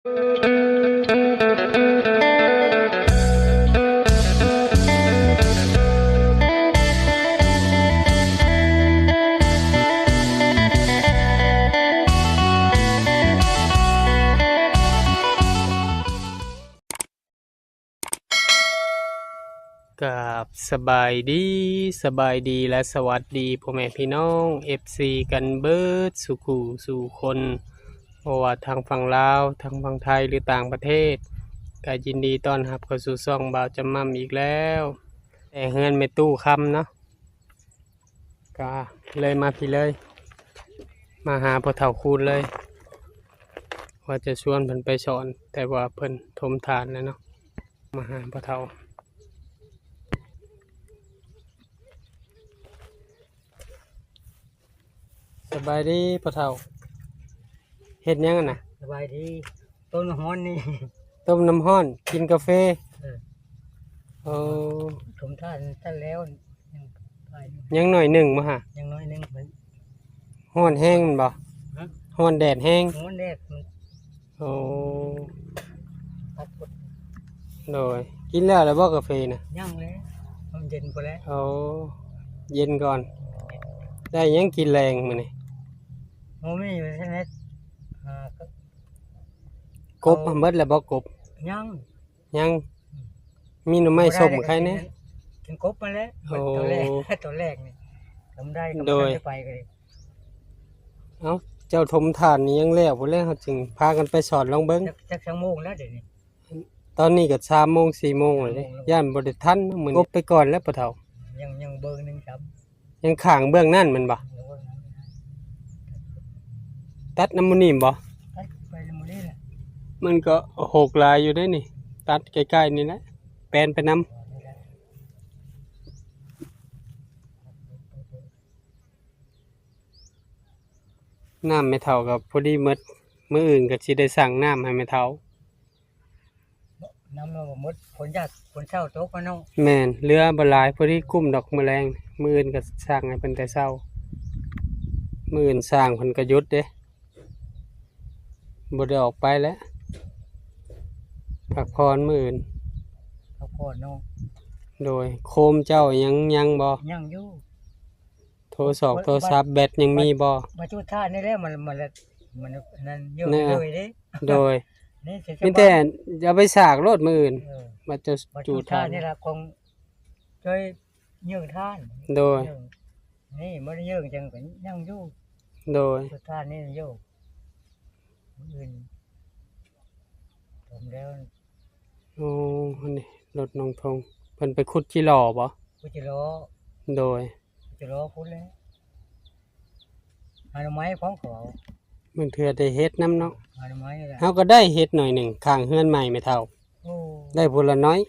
ກາບສະບາຍດີ, ສະບາຍດີ ແລະ ສະຫວັດດີພໍ່ແມ່ພີ່ນ້ອງ ເອັຟຊີ ກັນເບິດສູ່ຄູ່ສູ່ຄົນ, ບໍ່ວ່າທາງຝັ່ງລາວ, ທາງຝັ່ງໄທ ຫຼື ຕ່າງປະເທດ, ກະຍິນດີຕ້ອນຮັບເຂົ້າສູ່ຊ່ອງບ່າວຈຳມ່ຳອີກແລ້ວ. ແຕ່ເຮືອນແມ່ຕູ້ຄຳເນາະ, ກະເລີຍມາພີ້ເລີຍ, ມາຫາພໍ່ເຖົ້າຄູນເລີຍ, ວ່າຈະຊວນເພິ່ນໄປສອນ, ແຕ່ວ່າເພິ່ນຖົມຖ່ານແລ້ວເນາະ. ມາຫາພໍ່ເຖົ້າ. ສະບາຍດີພໍ່ເຖົ້າ. ເຮັດຫຍັງຫັ້ນນະ? ສະບາຍດີ. ຕົ້ມນ້ຳຮ້ອນນີ້. ຕົ້ມນ້ຳຮ້ອນ ກິນກາເຟ. ເອີ. ໂອ້. ຖົມຖ່ານຊັ້ນແລ້ວ. ຍັງໜ້ອຍໜຶ່ງບໍ່ຫະ? ຍັງໜ້ອຍໜຶ່ງເພິ່ນ. ຮ້ອນແຮງແມ່ນບໍ່? ຮະ? ຮ້ອນແດດແຮງ? ຮ້ອນແດດ. ໂອ້. ໂດຍ. ກິນແລ້ວແລ້ວບໍ່ກາເຟນະ? ຍັງແຫຼະ. ມັນເຢັນພຸ້ນແຫຼະ. ໂອ້. ເຢັນກ່ອນ. ໄດ້ຫຍັງກິນແລງມື້ນີ້? ບໍ່ມີ. ວ່າຊັ້ນແຫຼະ. ຫາ ກົບ ເອົາ ເບິດແລ້ວບໍ່ກົບ? ຍັງ. ຍັງ. ອືມ. ມີໜໍ່ໄມ້ສົ້ມໄຄແດ່. ກິນ ກິນກົບຫັ້ນແຫຼະ. ໂອ້. ຕອນແລກ ຕອນແລກນີ້ ທຳໄດ້ ໂດຍ ໄປກໍໄດ້. ເອົ້າ ເຈົ້າຖົມຖ່ານນີ້ຍັງແລ້ວບໍ່ແລ້ວ ເຮົາຈຶ່ງພາກັນໄປສອນລອງເບິ່ງ. ຈັກ ຈັກ ຈັກໂມງແລ້ວດຽວນີ້? ຕອນນີ້ກໍສາມໂມງ ສີ່ໂມງແລ້ວເດ້. ສາມໂມງແລ້ວ. ຢ້ານບໍ່ໄດ້ທັນເນາະມື້ນີ້. ກົບໄປກ່ອນແລ້ວພໍ່ເຖົ້າ. ຍັງ ຍັງເບິ່ງໜຶ່ງຊ້ຳ. ຍັງຂ້າງເບື້ອງນັ້ນແມ່ນບໍ່? ເບື້ອງນັ້ນ. ຕັດນຳໝູ່ນີ້ບໍ່? ຕັດໄປນຳໝູ່ນີ້ແຫຼະ. ມັນກໍຫົກຫຼາຍຢູ່ເດ້ນີ້. ຕັດໃກ້ໆນີ້ແຫຼະ. ແປນໄປນຳ. ນ້ຳແມ່ເຖົ້າກໍພໍດີໝົດ. ມື້ອື່ນກໍຊິໄດ້ສັ່ງນ້ຳໃຫ້ແມ່ເຖົ້າ. ນ້ຳມັນບໍ່ໝົດ ຝົນຢາກ ຝົນເຊົ້າຕົກມາເນາະ. ແມ່ນ ເຫຼືອບໍ່ຫຼາຍ ພໍດີກຸ້ມດອກມື້ແລງ. ມື້ອື່ນກໍສ້າງໃຫ້ເພິ່ນແຕ່ເຊົ້າ. ມື້ອື່ນສ້າງເພິ່ນກໍຢຸດເດ້ ບໍ່ໄດ້ອອກໄປແຫຼະ ພັກຜ່ອນມື້ອື່ນ ພັກຜ່ອນເນາະ. ໂດຍ. ໂຄມເຈົ້າຍັງ ຍັງບໍ່? ຍັງຢູ່. ໂທສອກໂທສັບແບັດຍັງມີບໍ່? ມາຈຸດຖ່ານນີ້ແຫຼະ ມັນ ມັນ ມັນອັນນັ້ນຢູ່ເລີຍເດ້. ໂດຍ. ມີແຕ່ເອົາໄປສາກໂລດມື້ອື່ນ. ເອີ. ມາຈຸດ ມາຈຸດຖ່ານນີ້ລະ ຂອງຈ້ອຍເຍີ້ງຖ່ານ. ໂດຍ. ນີ້ບໍ່ໄດ້ເຍີ້ງ ຈັ່ງກໍຍັງຢູ່. ໂດຍ. ຈຸດຖ່ານນີ້ຢູ່ ມື້ອື່ນຖົມແລ້ວ. ໂອ້ ອັນນີ້ລົດນ້ອງທົງ ເພິ່ນໄປຂຸດຈີຫຼໍ່ບໍ່? ຂຸດຈີຫຼໍ່. ໂດຍ. ຈີຫຼໍ່ພຸ້ນແຫຼະ ຫາໜໍ່ໄມ້ຂອງເຂົາ. ບາງເທື່ອໄດ້ເຫັດນຳເນາະ. ຫາໜໍ່ໄມ້ແຫຼະ. ເຮົາກໍໄດ້ເຫັດໜ້ອຍໜຶ່ງ ຂ້າງເຮືອນໃໝ່ແມ່ເຖົ້າ. ໂອ້. ໄດ້ພຸ້ນລະໜ້ອຍ.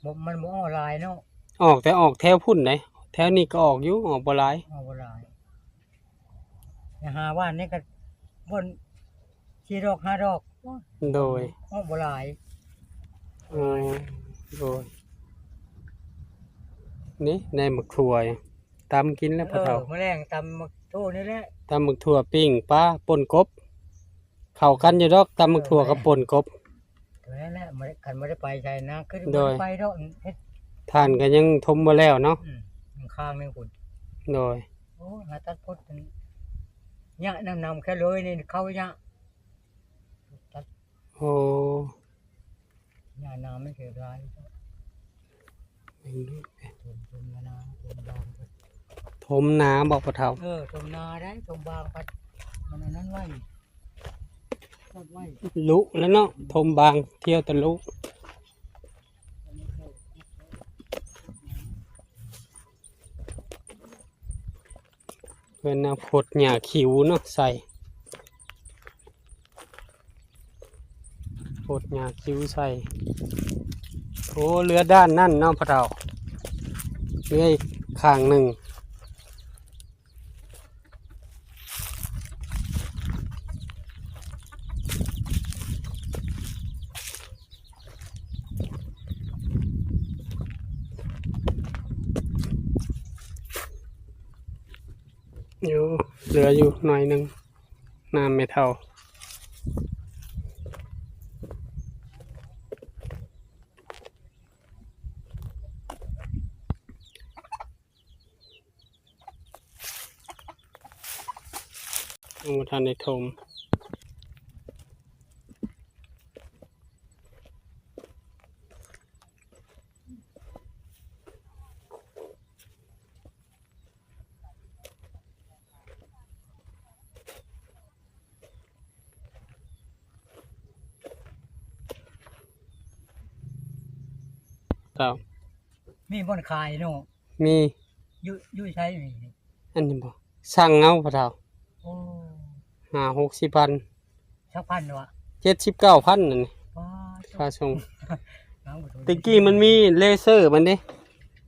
ບໍ່ ມັນບໍ່ອອກຫຼາຍເນາະ. ອອກ ແຕ່ອອກແຖວພຸ້ນໃດ ແຖວນີ້ກໍອອກຢູ່ ອອກບໍ່ຫຼາຍ. ອອກບໍ່ຫຼາຍ. ໄປຫາຫວ່ານນີ້ກໍບ່ອນສີ່ດອກຫ້າດອກ. ໂດຍ. ອອກບໍ່ຫຼາຍ. ອໍ ໂດຍ. ນີ້ ໃນໝາກຖົ່ວ ຕຳກິນແລ້ວພໍ່ເຖົ້າ. ເອີ ມື້ແລງຕຳໝາກຖົ່ວນີ້ແຫຼະ. ຕຳໝາກຖົ່ວ ປີ້ງປາ ປົ່ນກົບ ເຂົ້າກັນຢູ່ດອກ ຕຳໝາກຖົ່ວກັບປົ່ນກົບ. ນັ້ນແຫຼະ ຄັນບໍ່ໄດ້ໄປໃສນະ ຄືບໍ່ໄດ້ໄປດອກ. ຖ່ານກໍຍັງຖົມບໍ່ແລ້ວເນາະ. ອືມ ຂ້າງໜຶ່ງພຸ້ນ. ໂດຍ. ໂອ້ ຫາຕັດພົດ ຍະນຳໆ ແຄ່ເລີຍນີ້ ເຂົ້າຍະ ຕັດ. ໂອ້ ຍະນາມັນເສຍຫຼາຍ. ຖົມ ຖົມນາ ຖົມບາງ. ຖົມນາບໍ່ພໍ່ເຖົ້າ? ເອີ ຖົມນາໄດ໋ ຖົມບາງພັດ ມັນອັນນັ້ນໄວ້ ຕັດໄວ້ ລຸແລ້ວເນາະ. ຖົມບາງ ທ່ຽວແຕ່ລຸ. ເພິ່ນເອົາພົດຫຍ້າຄິວເນາະໃສ່ ພົດຫຍ້າຄິວໃສ່. ໂອ້ ເຫຼືອດ້ານນັ້ນເນາະພໍ່ເຖົ້າ ເຫຼືອອີກຂ້າງໜຶ່ງ. ຢູ່ ເຫຼືອຢູ່ໜ້ອຍໜຶ່ງ ນ້ຳແມ່ເຖົ້າ. ຍັງບໍ່ທັນໄດ້ຖົມ. ເຈົ້າ ມີບ່ອນຂາຍເນາະ? ມີ. ຢູ່ ຢູ່ໃສນີ້? ອັນນີ້ບໍ່? ສັ່ງເອົາພໍ່ເຖົ້າ. ໂອ້ ຫ້າຫົກສິບພັນ. ຈັກພັນວະ? ເຈັດສິບເກົ້າພັນນັ້ນນີ້. ປ້າດ ຄ່າສົ່ງ. ຕະກີ້ມັນມີເລເຊີມັນເດ້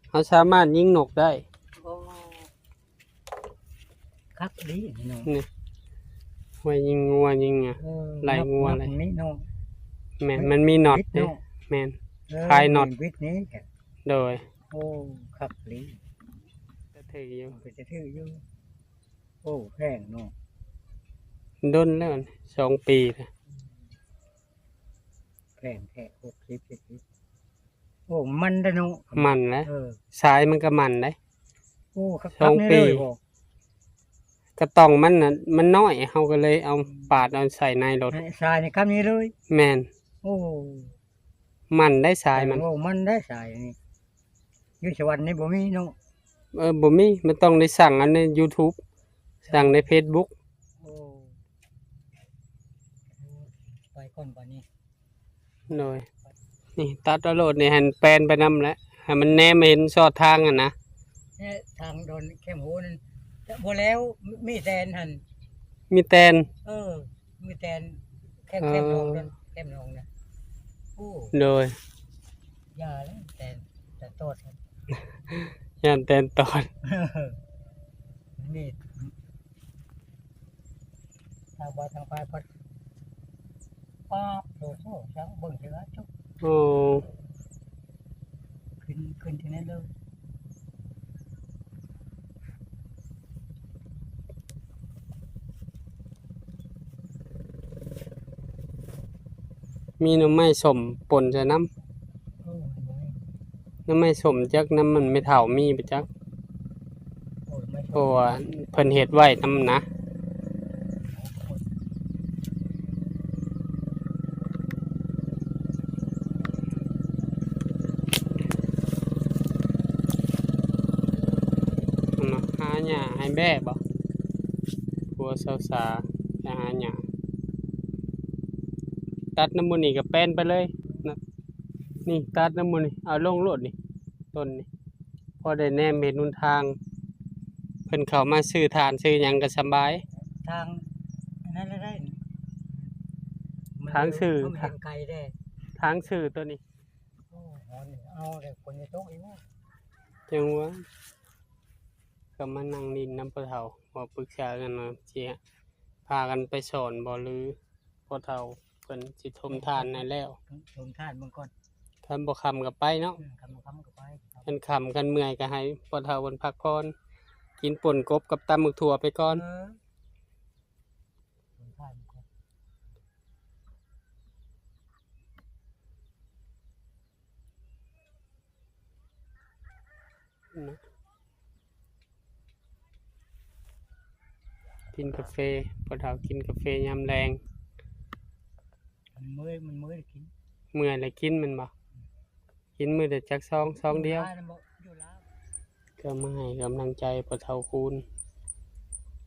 ເຮົາສາມາດຍິງນົກໄດ້. ໂອ້ ຄັກອີ່ຫຼີນີ້ເນາະ. ນີ້ ໄວ້ຍິງງົວຍິງຫຍັງ ເອີ ໄລ່ງົວເລີຍ. ມັກນີ້ເນາະ. ແມ່ນ ມັນມີນັອດເດ້. ເນາະ ແມ່ນ. ເອີ ຄາຍນັອດ ບິດນີ້. ໂດຍ. ໂອ້ ຄັກອີ່ຫຼີ. ກະຖືກຢູ່ ເປັນຕາຖືກຢູ່. ໂອ້ ແພງເນາະ. ດົນແລ້ວ ສອງປີແລ້ວ. ແພງແທ້ ຫົກສິບ ເຈັດສິບ. ໂອ້ ມັນໄດ໋ເນາະ. ມັນແຫຼະ. ເອີ ສາຍມັນກະມັນໄດ໋. ໂອ້ ຄັກ ສອງປີ. ກະຕ່ອງມັນນະ ມັນນ້ອຍ ເຮົາກະເລີຍເອົາ ອືມ ປາດເອົາໃສ່ໃນລົດ. ສາຍນີ້ກຳນີ້ເລີຍ. ແມ່ນ. ໂອ້ ມັນໄດ໋ສາຍມັນ. ໂອ້ ມັນໄດ໋ສາຍນີ້. ຢູ່ສະຫວັນນີ້ບໍ່ມີເນາະ. ເອີ ບໍ່ມີ ມັນຕ້ອງໄດ້ສັ່ງເອົາໃນຢູທູບ ສັ່ງໃນເຟສບຸກ. ໂອ້ ໄປກ່ອນບາດນີ້. ໂດຍ. ນີ້ຕັດເອົາໂລດນີ້ ໃຫ້ມັນແປນໄປນຳແຫຼະ ໃຫ້ມັນແນມມາເຫັນຊອດທາງຫັ້ນນະ. ແຕ່ທາງດອນແຄມໂຮນັ້ນ ບໍ່ແລ້ວ ມີແຕ່ອັນຫັ້ນ ມີແຕ່ນ. ເອີ ມີແຕ່ນ ແຄມ ເອີ ແຄມໜອງນັ້ນ ແຄມໜອງນະ. ໂອ້ ໂດຍ. ຢ່າແລ້ວ ແຕ່ນ ແຕ່ນຕອດ ຢ້ານແຕ່ນຕອດ. ນີ້ ທາງວັດທາງໄປພັດ ປາບ ໂທ ໂທ ຈັ່ງເບິ່ງເທື່ອ ໂອ້ ຂຶ້ນ ຂຶ້ນທີ່ນັ້ນເລີຍ. ມີໜໍ່ໄມ້ສົ້ມປົນໃສ່ນຳ. ໂອ້ຍ ໜໍ່ໄມ້ສົ້ມຈັກນຳມັນແມ່ເຖົ້າມີບໍ່ຈັກ. ໂອ້ຍ ໄມ້ສົ້ມ ເພາະວ່າເພິ່ນເຮັດໄວ້ນຳນະ. ຫາຫຍ້າໃຫ້ແບ້ບໍ່? ຜົວສາວສາໄປຫາຫຍ້າ. ຕັດນຳໝູ່ນີ້ກະແປນໄປເລີຍນະ. ນີ້ຕັດນຳໝູ່ນີ້ ເອົາລົງໂລດນີ້ ຕົ້ນນີ້ ພໍໄດ້ແນມເຫັນຫົນທາງ. ເພິ່ນເຂົ້າມາຊື້ຖ່ານຊື້ຫຍັງກະສະບາຍ. ທາງອັນນັ້ນລະໄດ້ ທາງຊື່ ທາງຊື່ໂຕນີ້. ໂອ້ ຮ້ອນນີ້ ເອົາແລ້ວຝົນຈະຕົກອີກບໍ່? ຈັ່ງວ່າ ກະມານັ່ງຫຼິ້ນນຳພໍ່ເຖົ້າ ເວົ້າປຶກສາກັນວ່າຊິພາກັນໄປສອນບໍ່ ຫຼືພໍ່ເຖົ້າເພິ່ນຊິຖົມຖ່ານໃຫ້ແລ້ວ. ຖົມຖ່ານເບິ່ງກ່ອນ ຄັນບໍ່ຄ່ຳກະໄປເນາະ. ອືມ ຄັນບໍ່ຄ່ຳກະໄປ. ຄັນຄ່ຳຄັນເມື່ອຍກະໃຫ້ພໍ່ເຖົ້າເພິ່ນພັກຜ່ອນ ກິນປົ່ນກົບກັບຕຳໝາກຖົ່ວໄປກ່ອນ. ເອີ ຖົມຖ່ານເບິ່ງກ່ອນ. ນະ ກິນກາເຟ ພໍ່ເຖົ້າກິນກາເຟຍາມແລງ. ມັນເມື່ອຍ ມັນເມື່ອຍກິນ ເມື່ອຍແລ້ວກິນແມ່ນບໍ່? ອືມ ກິນມື້ລະຈັກຊອງ ຊອງດຽວ. ຢູ່ລາວນະບໍ່ ຢູ່ລາວ. ກະມາໃຫ້ກຳລັງໃຈພໍ່ເຖົ້າຄູນ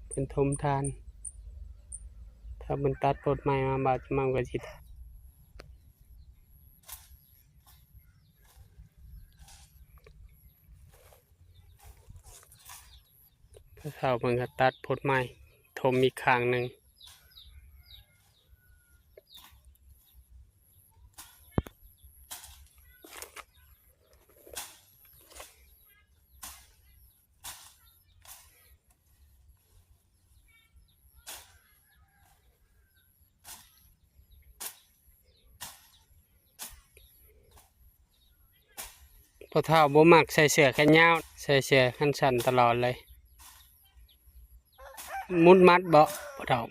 ເພິ່ນຖົມຖ່ານ. ຖ້າເພິ່ນຕັດໂພດໄມ້ມາບາດຈະມັນກະຊິ ພໍ່ເຖົ້າເພິ່ນກະຕັດໂພດໄມ້ ຖົມອີກຂ້າງໜຶ່ງ. ພໍ່ເຖົ້າບໍ່ມັກໃສ່ເສື້ອແຂນຍາວ ໃສ່ເສື້ອແຂນສັ້ນຕະຫຼອດເລີຍ. ມຸດມັດເບາະພໍ່ເຖົ້າ.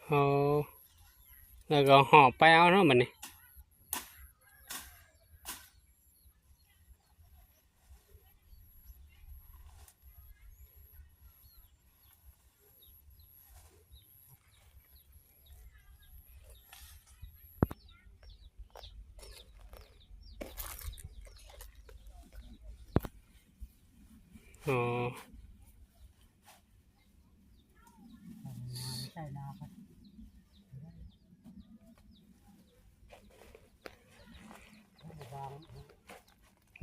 ໂອ້ ແລ້ວກະຫອບໄປເອົາເນາະບາດນີ້. ອໍ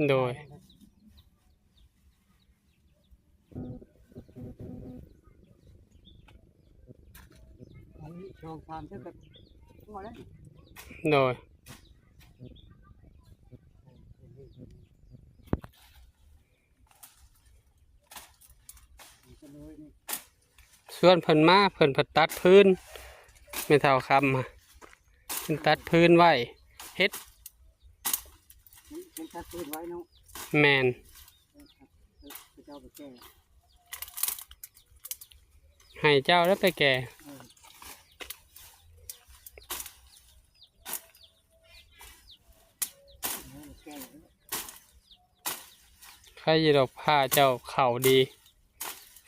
ໂດຍ ອັນນີ້ສອງສາມເທື່ອກໍພໍແລ້ວ ໂດຍ ຊວນເພິ່ນມາ ເພິ່ນພັດຕັດພື້ນ ແມ່ເຖົ້າຄຳ ເພິ່ນຕັດພື້ນໄວ້ ເຮັດ ເພິ່ນຕັດພື້ນໄວ້ເນາະ ແມ່ນ ເຂົາເຈົ້າໄປແກ່ ໃຫ້ເຈົ້າແລ້ວໄປແກ່ ເອີ ເອີ ແກ່ ໃຄຢູ່ດອກ ພ້າເຈົ້າເຂົ້າດີ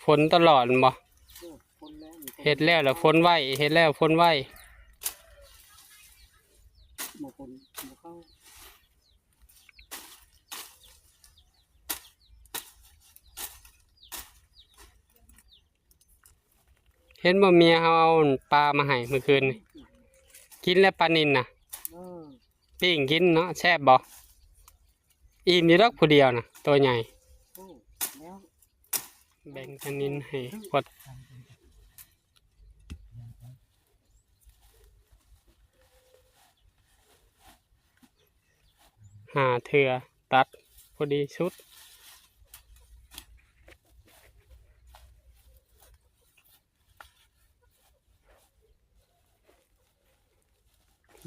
ຝົນຕະຫຼອດແມ່ນບໍ່? ເອີ ຝົນແລ້ວ ເຮັດແລ້ວລະຝົນໄວ ເຮັດແລ້ວຝົນໄວ ບໍ່ຝົນບໍ່ເຂົ້າ. ເຫັນບໍ່ ເມຍເຮົາເອົາປາມາໃຫ້ມື້ຄືນນີ້ ກິນແລ້ວປານິນນະ ເອີ ປີ້ງກິນເນາະ ແຊບບໍ່? ອີ່ມຢູ່ດອກຜູ້ດຽວນະ ໂຕໃຫຍ່ ໂອ້ ແລ້ວ ແບ່ງປານິນໃຫ້ພວກ ຫ້າເທື່ອ ຕັດພໍດີສຸດ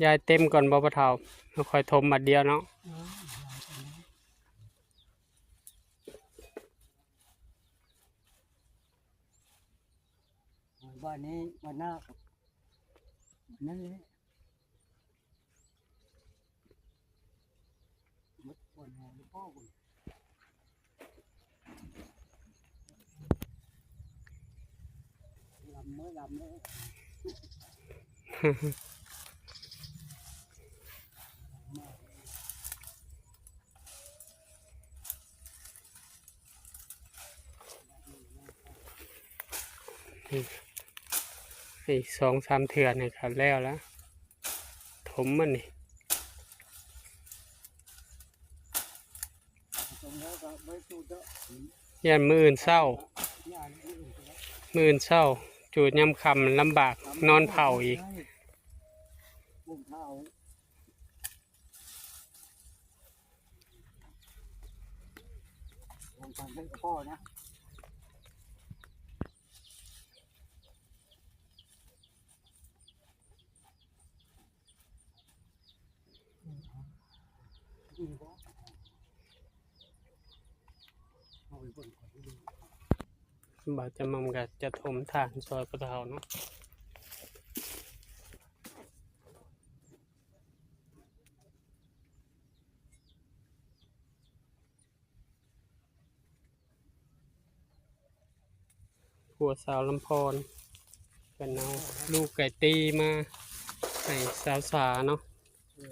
ຢາຍເຕັມກ່ອນບໍ່ ພໍ່ເຖົ້າ? ແລ້ວຄ່ອຍຖົມບາດດຽວເນາະ ເອີ ຢາຍເຕັມແລ້ວ ບ້ານນີ້ ບ້ານນາ ນັ້ນແຫຼະ ໝົດບ່ອນແຮງ ພໍ່ພຸ້ນ ລຳເດີ ລຳເດີ. ອີກສອງສາມເທື່ອນີ້ກໍແລ້ວລະ ຖົມມັນນີ້ ຢ້ານມື້ອື່ນເຊົ້າ ມື້ອື່ນເຊົ້າຈູດຍາມຄ່ຳລຳບາກນອນເຜົາອີກ. ບ່າວຈຳໝ່ຳກໍຈະຖົມຖານຊ່ອຍພໍ່ເຖົ້າເນາະ. ຜົວສາວລຳພອນ ເພິ່ນເອົາລູກໄກ່ຕີມາໃຫ້ສາວສາເນາະ. ເອີ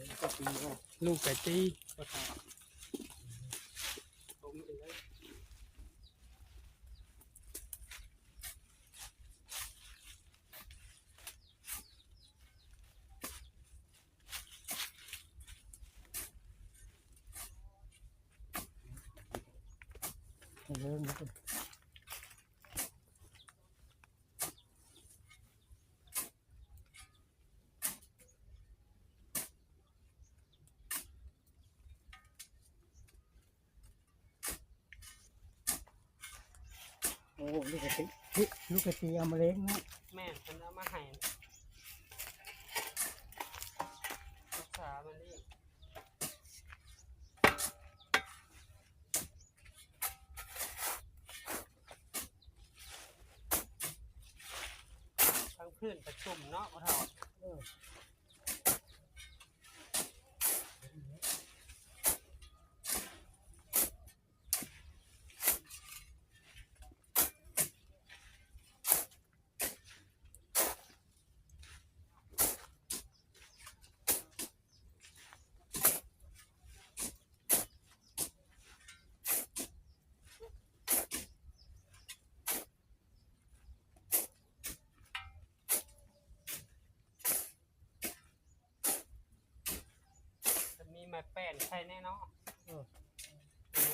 ລູກໄກ່ຕີເນາະ ລູກໄກ່ຕີ. ໂອ້ ລູກກະຕິ ລູກກະຕິເອົາມາລ້ຽງເນາະ. ແມ່ນ ເພິ່ນເອົາມາໃຫ້ ຮັກສາມາລ້ຽງ. ທັງພື້ນປະຊຸມເນາະ ພໍ່ເຖົ້າ. ເອີ. ໂ ແປ້ນໃສ່ແນ່ເນາະ. ເອີ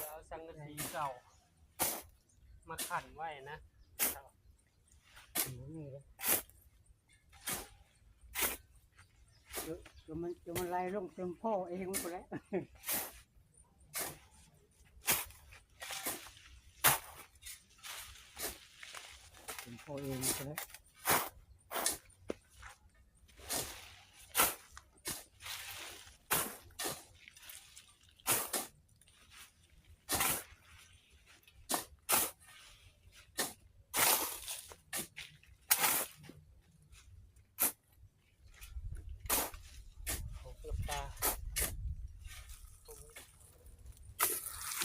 ເອົາສັງກະສີເກົ່າມາຂັນໄວ້ນະ. ຈະມັນ ຈະມັນໄຫຼລົງເຕັມພໍເອງພຸ້ນແຫຼະ. ເປັນພໍ່ເອງກໍໄດ້.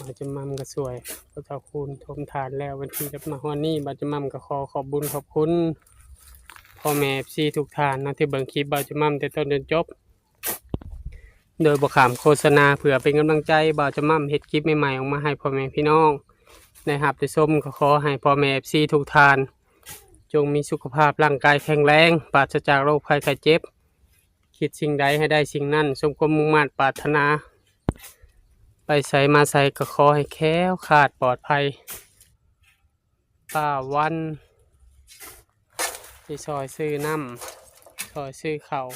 ບ່າວຈຳໝ່ຳກໍຊ່ວຍພໍ່ເຖົ້າຄູນຖົມຖານແລ້ວ ເປັນທີ່ຮຽບມາຮອດນີ້. ບ່າວຈຳໝ່ຳກໍຂໍຂອບບຸນຂອບຄຸນພໍ່ແມ່ເອັຟຊີທຸກທ່ານເນາະ ທີ່ເບິ່ງຄລິບບ່າວຈຳໝ່ຳແຕ່ຕົ້ນຈົນຈົບ ໂດຍບໍ່ຂ້າມໂຄສະນາ ເພື່ອເປັນກຳລັງໃຈບ່າວຈຳໝ່ຳເຮັດຄລິບໃໝ່ໆອອກມາໃຫ້ພໍ່ແມ່ພີ່ນ້ອງໄດ້ຮັບໄດ້ຊົມ. ກໍຂໍໃຫ້ພໍ່ແມ່ເອັຟຊີທຸກທ່ານ ຈົ່ງມີສຸຂະພາບຮ່າງກາຍແຂງແຮງ ປາສະຈາກໂລກໄພໄຂ້ເຈັບ. ຄິດສິ່ງໃດໃຫ້ໄດ້ສິ່ງນັ້ນ ສົມຄວາມມຸ່ງມາດປາດຖະໜາ. ໄປໃສມາໃສກໍຂໍໃຫ້ແຄ້ວຄາດປອດໄພ. ປ້າວັນ ທີ່ຊ່ອຍຊື້ນ້ຳ ຊ່ອຍຊື້ເຂົ້າ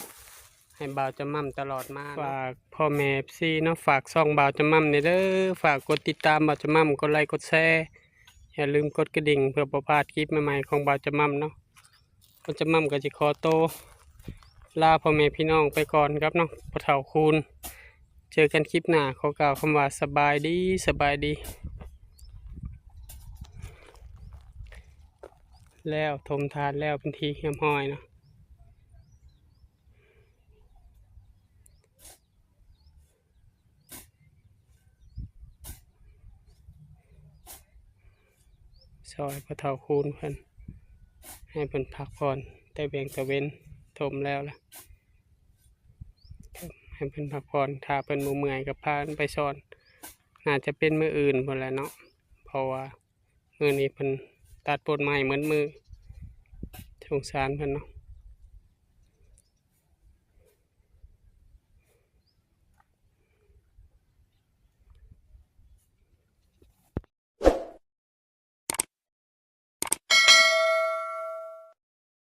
ໃຫ້ບ່າວຈຳໝ່ຳຕະຫຼອດມາເນາະ. ຝາກພໍ່ແມ່ເອັຟຊີເນາະ ຝາກຊ່ອງບ່າວຈຳໝ່ຳແດ່ເດີ. ຝາກກົດຕິດຕາມບ່າວຈຳໝ່ຳ ກົດໄລກົດແຊ ຢ່າລືມກົດກະດິ່ງ ເພື່ອບໍ່ພາດຄລິບໃໝ່ໆຂອງບ່າວຈຳໝ່ຳເນາະ. ບ່າວຈຳໝ່ຳກໍຊິຂໍໂຕລາພໍ່ແມ່ພີ່ນ້ອງໄປກ່ອນກັບເນາະ ພໍ່ເຖົ້າຄູນ. ເຈີກັນຄລິບໜ້າ ຂໍກ່າວຄຳວ່າສະບາຍດີ ສະບາຍດີ. ແລ້ວ ຖົມຖານແລ້ວເປັນທີ່ຮຽບຮ້ອຍເນາະ. ຊ່ອຍພໍ່ເຖົ້າຄູນເພິ່ນ ໃຫ້ເພິ່ນພັກຜ່ອນແຕ່ວຽງແຕ່ເວັນ. ຖົມແລ້ວລະ ໃຫ້ເພິ່ນພັກຜ່ອນ ຖ້າເພິ່ນບໍ່ເມື່ອຍກໍພາເພິ່ນໄປສອນ. ໜ້າຈະເປັນມື້ອື່ນພຸ້ນແຫຼະເນາະ ເພາະວ່າ ມື້ນີ້ເພິ່ນຕັດຕົ້ນໄມ້ໝົດມື້. ສົງສານເພິ່ນເນາະ.